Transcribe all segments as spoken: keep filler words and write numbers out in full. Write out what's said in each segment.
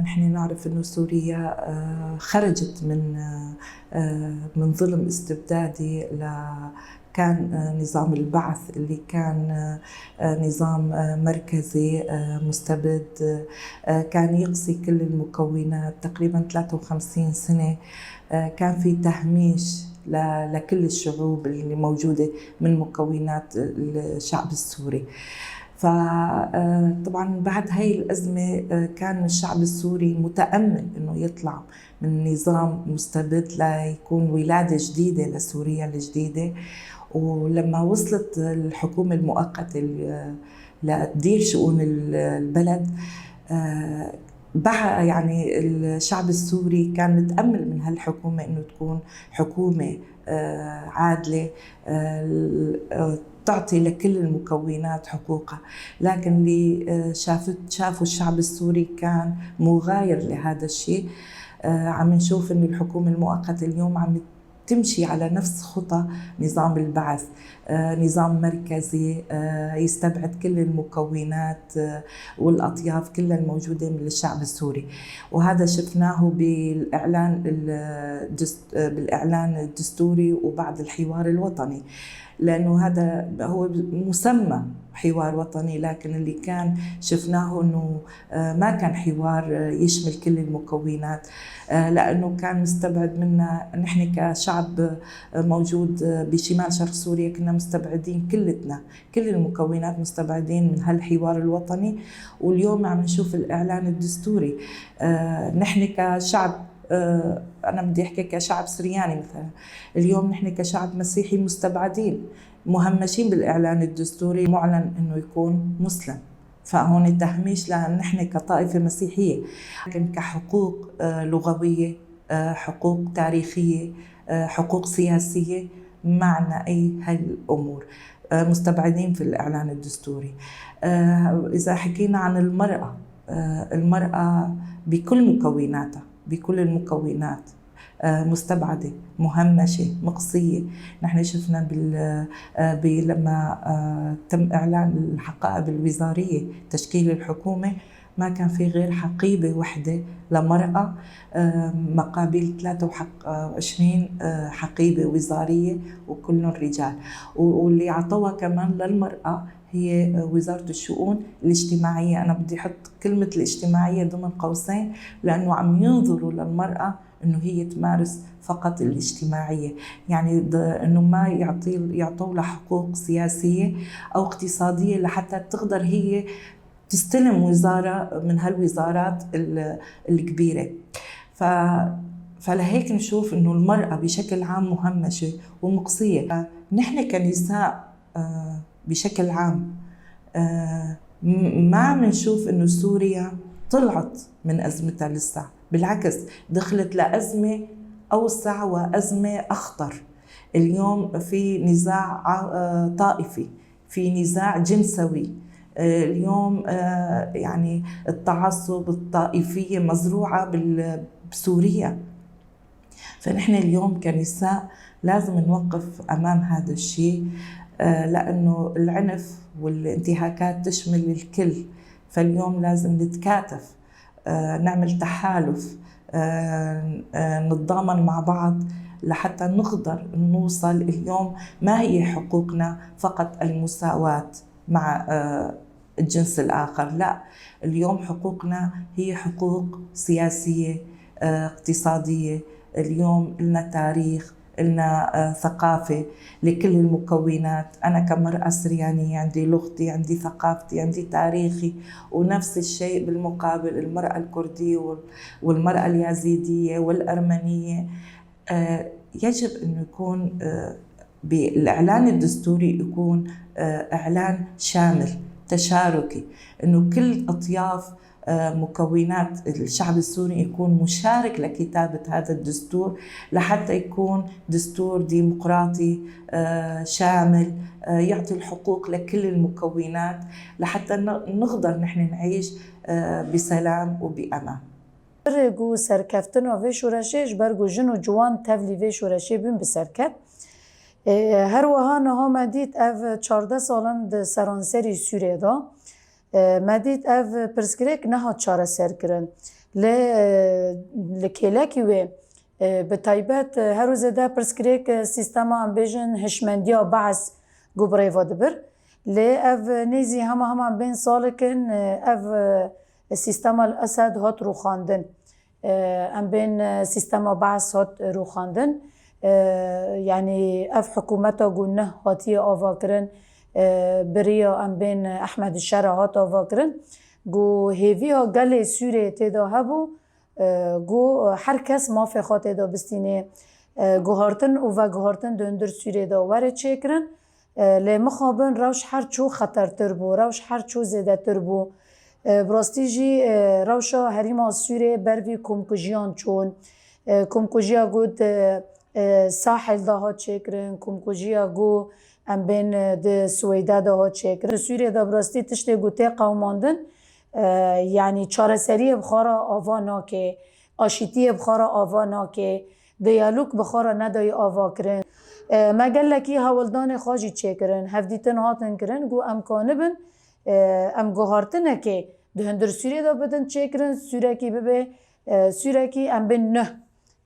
نحن نعرف إنه سوريا، آه، خرجت من، آه، آه، من ظلم استبدادي ل-، كان، آه، نظام البعث اللي كان، آه، آه، نظام، آه، مركزي، آه، مستبد، آه، كان يقصي كل المكونات تقريبًا ثلاثة وخمسين سنة. آه، كان في تهميش ل-، لكل الشعوب اللي موجودة من مكونات الشعب السوري. فطبعًا بعد هاي الأزمة، آه، كان الشعب السوري متأمل إنه يطلع من نظام مستبد ليكون ولادة جديدة لسوريا الجديدة. ولما وصلت الحكومة المؤقتة ل-، لتدير شؤون ال-، البلد، آه، بع-، يعني الشعب السوري كان متأمل من هالحكومة إنه تكون حكومة، آه، عادلة، آه، ال-، آه، تعطي لكل المكونات حقوقها. لكن اللي، آه، شافت-، شافه الشعب السوري كان مغاير لهذا الشيء. آه، عم نشوف إنه الحكومة المؤقتة اليوم عم تمشي على نفس خطى نظام البعث، آه، نظام مركزي، آه، يستبعد كل المكونات، آه، والأطياف كلها الموجودة من الشعب السوري. وهذا شفناه بالإعلان الدست-، آه، بالإعلان الدستوري وبعد الحوار الوطني، لأنه هذا هو مسمى حوار وطني، لكن اللي كان شفناه إنه، آه، ما كان حوار، آه، يشمل كل المكونات، آه، لأنه كان مستبعد منا. نحن كشعب، آه، موجود، آه، بشمال شرق سوريا، كنا مستبعدين كلتنا، كل المكونات مستبعدين من هالحوار الوطني. واليوم عم نشوف الإعلان الدستوري. آه، نحن كشعب، آه، أنا بدي أحكي كشعب سرياني مثلًا، اليوم نحن كشعب مسيحي مستبعدين، مهمشين بالإعلان الدستوري، معلن إنه يكون مسلم. فهون تهميش لنحن كطائفة مسيحية، لكن كحقوق، آه، لغوية، آه، حقوق تاريخية، آه، حقوق سياسية، ما عنا أي هالأمور. آه، مستبعدين في الإعلان الدستوري. آه، إذا حكينا عن المرأة، آه، المرأة بكل مكوناتها، بكل المكونات، آه، مستبعدة، مهمشة، مقصية. نحن شفنا بال-، آه، ب-، لما، آه، تم إعلان الحقائب الوزارية، تشكيل الحكومة، ما كان في غير حقيبة وحدة لمرأة، آه، مقابل ثلاثة وعشرين، آه، حقيبة وزارية، وكلهم رجال. و-، واللي عطوها كمان للمرأة هي، آه، وزارة الشؤون الاجتماعية. أنا بدي أحط كلمة الاجتماعية ضمن قوسين، لأنه عم ينظروا للمرأة إنه هي تمارس فقط الاجتماعية، يعني د-، إنه ما يعطي-، يعطوا لها حقوق سياسية أو اقتصادية لحتى تقدر هي تستلم وزارة من هالوزارات ال-، الكبيرة. ف-، فلهيك نشوف إنه المرأة بشكل عام مهمشة ومقصية. نحن كنساء، آه، بشكل عام، آه، م-، ما عم نشوف إنه سوريا طلعت من أزمتها لسه، بالعكس، دخلت لأزمة أوسع وأزمة أخطر. اليوم في نزاع ع-، آه، طائفي، في نزاع جنسوي. آه، اليوم، آه، يعني التعصب، الطائفية مزروعة بال-، بسوريا. فنحن اليوم كنساء لازم نوقف أمام هذا الشيء، آه، لأنه العنف والانتهاكات تشمل الكل. فاليوم لازم نتكاتف، آه، نعمل تحالف، آه، آه، نتضامن مع بعض لحتى نقدر نوصل. اليوم ما هي حقوقنا فقط المساواة مع، آه، الجنس الآخر، لا، اليوم حقوقنا هي حقوق سياسية، آه، اقتصادية. اليوم لنا تاريخ، لنا، آه، ثقافة لكل المكونات. أنا كمرأة سريانية عندي لغتي، عندي ثقافتي، عندي تاريخي، ونفس الشيء بالمقابل المرأة الكردية وال-، والمرأة اليازيدية والأرمنية. آه، يجب إنه يكون، آه، بالإعلان الدستوري يكون، آه، إعلان شامل تشاركي، إنه كل أطياف، آه، مكونات الشعب السوري يكون مشارك لكتابة هذا الدستور، لحتى يكون دستور ديمقراطي، آه، شامل، آه، يعطي الحقوق لكل المكونات، لحتى ن-، نقدر نحن نعيش، آه، بسلام وبأمان. Pir ku serkeftina vê şoreşê, ji ber ku jin û ciwan tevlî vê şoreşê bûn bi serket. Ê, her wiha niha me dît ev çardeh salan di seranserî Sûriyê de, ê, me dît ev pirsgirêk nehat çareserkirin. Lê, e, li kêlekî wê, e, bi taybet, e, her û zêde pirsgirêk, e, sîstema, em bêjin, hişmendiya Bees ku bi rê ve dibir. Lê ev nêzî hema hema em bên salek in, e, ev, e, sîstema li Esed hat rûxandin. E, em bên, e, sîstema Bees hat rûxandin. E, yanî ev hikûmeta ku neh hatiye avakirin, e, bi riya, em bên, Ehmed Şera hat avakirin. Ku hêviya gelê Sûriyê tê de hebû, e, ku her kes mafê xwe tê de bistînê, e, guhartin û veguhartin di hundir Sûriyê de were çêkirin. E, lê mixabin rewş her çû xetertir bû, rewş her çû zêdetir bû. E, bi rastî jî, e, rewşa herêma Sûriyê ber vî komkujiyan çûn. E, komkujiya ku di, e, Sahil de hat çêkirin, komkujiya ku em bên, e, di Swêde de hat çêkirin. Di Sûriyê de bi rastî tiştê ku tê qewimandin, e, yanî çareseriyê bi xwe re ava nake, aşîtiyê bi xwe re ava nake, diyalog bi xwe re nedayê avakirin. E, me gelekî hewldanê xwe jî çêkirin, hevdîtin hatin kirin ku em kanibin, e, em guhartinekê di hundir Sûriyê de bidin çêkirin, Sûrekî bibe, e, Sûrekî em bên nuh,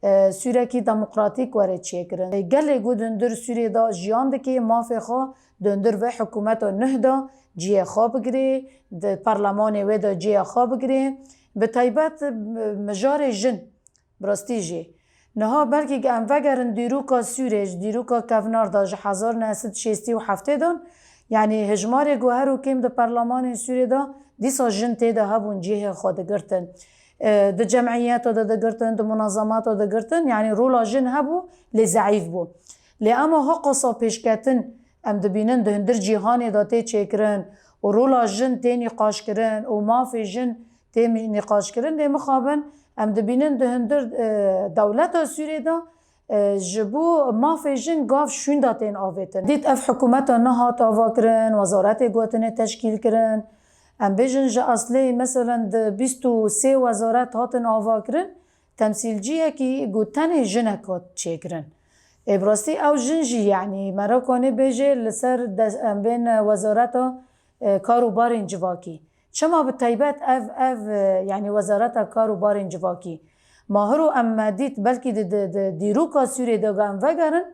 e, Sûrekî demokratîk were çêkirin. E, gelê ku di hundir Sûriyê de jiyan dike, mafê xwe di hundir vê hikûmeta nuh de cihê xwe bigirê, di perlemanê wê de cihê xwe bigirê. Bi taybet, e, mijarê jin, bi rastî jî. Niha belkî em vegerin dîroka Sûrê, ji dîroka kevnar de, ji hezar neh sed şêstî û heftê de, yanî hejmarê ku her û kêm di perlemanên Sûrê de, dîsa jin tê de hebûn, cihê xwe digirtin. E, di cemiyeta de digirtin, di munazemata digirtin, yanî rola jin hebû, lê zeîf bû. Lê ema ha qasa pêşketin em dibînin di hundir cîhanê de tê çêkirin û rola jin tê nîqaşkirin û mafê jin tê mi-, nîqaşkirin, lê mixabin em dibînin di hundir, e, dewleta Sûrê de, e, ji bo mafê jin gav şûnda tên avêtin. Dît ev hikûmeta nehat avakirin, wezaretê gotinê teşkîl kirin. Em bêjin ji eslê, meselen, di bîst û sê wezaret hatin avakirin, temsîlciyekî ku tenê jinek hat çêkirin. Ê, bi rastî ew jin jî, yanî, me re kanê bêje li ser des-, em bên wezareta, e, kar û barên civakî. Çima bi taybet ev, ev, e, yanî wezareta kar û barên civakî? Ma hiro em me dît, belkî di, di, di dîroka Sûrê de em vegerin,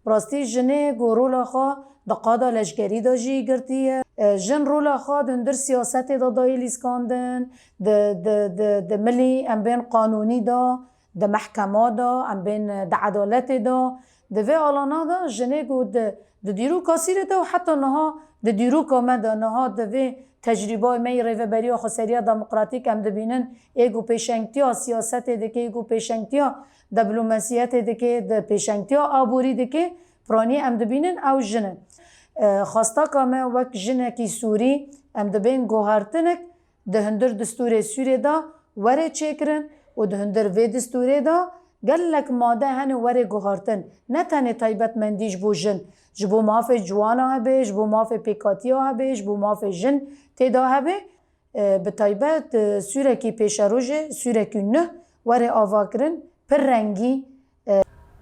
bi rastî jinê ku rola xwe di qada leşkerî de jî girtiye. E, jin rola xwe di hundir siyasetê de dayê lîskandin, di, di, di, di milî, em bên qanûnî de, di mehkema de, em bên di edaletê de, di vê alana de jinê ku di, di dîroka Sûrê de û heta niha di dîroka me de, niha di vê tecrîba me yê Rêveberiya Xweseriya Demokratîk em dibînin, ê ku pêşengtiya siyasetê dike, ê ku pêşengtiya diplomasiyetê dike, di pêşengtiya aborî dike, piranî em dibînin ew jin in. E, xwesteka me wek jinekî Sûrî, em dibên guhartinek di hundir distûrê Sûrê de were çêkirin û di hundir vê distûrê de gelek made hene were guhartin. Ne tenê taybetmendî ji bo jin, ji bo mafê ciwana hebe, ji bo mafê pêkatiya hebe, ji bo mafê jin tê de hebe. E, bi taybet, e, sûrekî pêşerojê, sûrekî nuh were avakirin, pir rengî,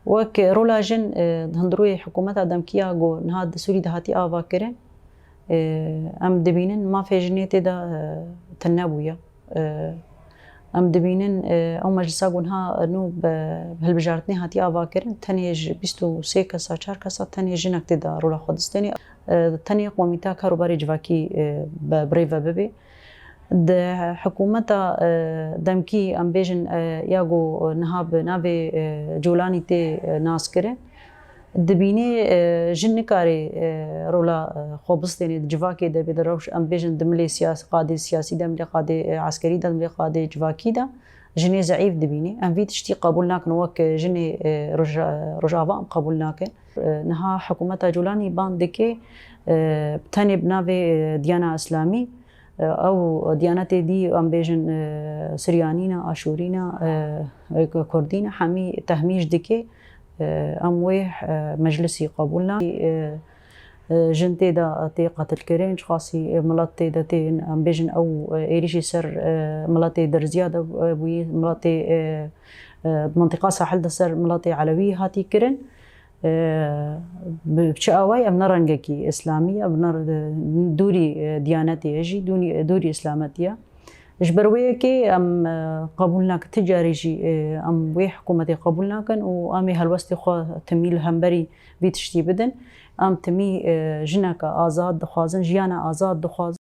Wek rola jin, e, di hundirûyê hikûmeta demkî ya ku niha di Sûrî de hatî avakirin, e, em dibînin mafê jinê tê de, e, tune bûye. E, em dibînin, e, ew meclisa ku niha nû bi hilbijartinê hatî avakirin, tenê ji bîst û sê kesa, çar kesa tenê jinek tê de rola xwe distênê. E, tenê komîta kar û barê civakî, e, bi, bi rê ve bibe. Di hikûmeta, e, demkî, em bêjin, e, ya ku niha bi navê, e, Colanî tê, e, naskirin, dibînê, e, jin nikarê, e, rola, e, xwe bistênê di civakê de bê, di rewş, em bêjin, di milê siyas-, qadê siyasî de, milê qadê, e, eskerî de, milê qadê civakî de jinê zeîf dibînê. Em vî tiştî qebûl nakin, wek jinê, e, roja-, Rojava em qebûl nakin. E, niha hikûmeta Colanî ban dike, e, tenê bi navê, e, Diyana Îslamî, Ew diyanetê dî, em bêjin, e, Siryanî ne, Aşûrî ne, e, e, Kurdî ne, hemî tehmîş dike, e, em wê, e, meclisî qebûl nakin. E, e, jin tê de tê qetilkirin, çiqasî, e, milet tê de tên, em bêjin ew, e, êrîşî ser, e, miletê Dirziya de, e, bûyî, miletê, e, e, di mintiqa Sahil de ser miletê Elewî hatî kirin. E, bi çi awayî ev ne rengekî îslamî ye, ev ne re-, dûrî, e, diyanetê ye jî, dûnî-, dûrî îslametî ye. Ji ber wê yekê em, e, qebûl nakin, ti carî jî, e, em wê hikûmetê qebûl nakin û em ê helwestê xwe timî li hemberî vî tiştî bidin. Em timî, e, jineke azad dixwazin, jiyana azad dixwazin.